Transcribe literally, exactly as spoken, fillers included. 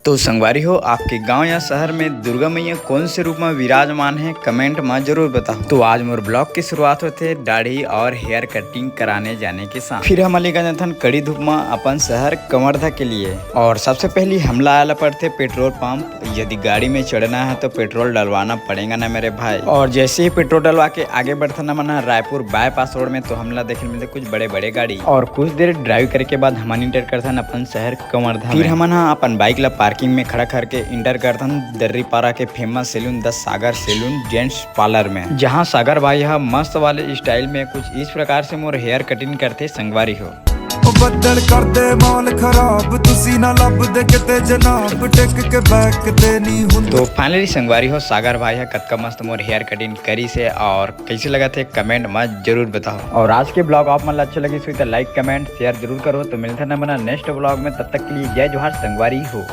तो संगवारी हो, आपके गांव या शहर में दुर्गा मैया कौन से रूप में विराजमान है, कमेंट में जरूर बताओ। तो आज मोर ब्लॉग की शुरुआत होते दाढ़ी और हेयर कटिंग कराने जाने के साथ। फिर हम लेकर जाथन कड़ी धूप में अपन शहर कवर्धा के लिए। और सबसे पहली हमला आला पड़ते पेट्रोल पंप। यदि गाड़ी में चढ़ना है तो पेट्रोल डलवाना पड़ेगा ना मेरे भाई। और जैसे ही पेट्रोल डलवा के आगे बढ़थन हमन ह रायपुर बाईपास रोड में, तो हमला देखे मिलते कुछ बड़े बड़े गाड़ी। और कुछ देर ड्राइव करे के बाद हमन इंटर करथन अपन शहर कवर्धा फिर में। हमन ह अपन बाइक ला पार्किंग में खड़ा करके इंटर करथन दर्रीपारा के famous salon the Sagar salon gents parlour में, जहाँ सागर भाई ह मस्त वाले स्टाइल में कुछ इस प्रकार से मोर हेयर कटिंग करते संगवारी हो। ਉਹ ਬੱਦਲ ਕਰਦੇ ਮਾਹੌਲ ਖਰਾਬ, ਤੁਸੀਂ ਨਾ ਲੱਭਦੇ ਕਿਤੇ ਜਨਾਬ, ਟਿਕ ਕੇ ਬੈਕ ਤੇ ਨਹੀਂ ਹੁੰਦੇ। तो फाइनली संगवारी हो, सागर भाई ह कतका मस्त मोर हेयर कटिंग करिस हे और कैसे लगथे कमेंट में जरूर बताओ। और आज के ब्लॉग आप मन ला अच्छा लगिस होही तो लाइक, कमेंट, शेयर जरूर करो। तो मिलथन हमन ह नेक्स्ट ब्लॉग में, तब तक के लिए जय जोहार संगवारी हो।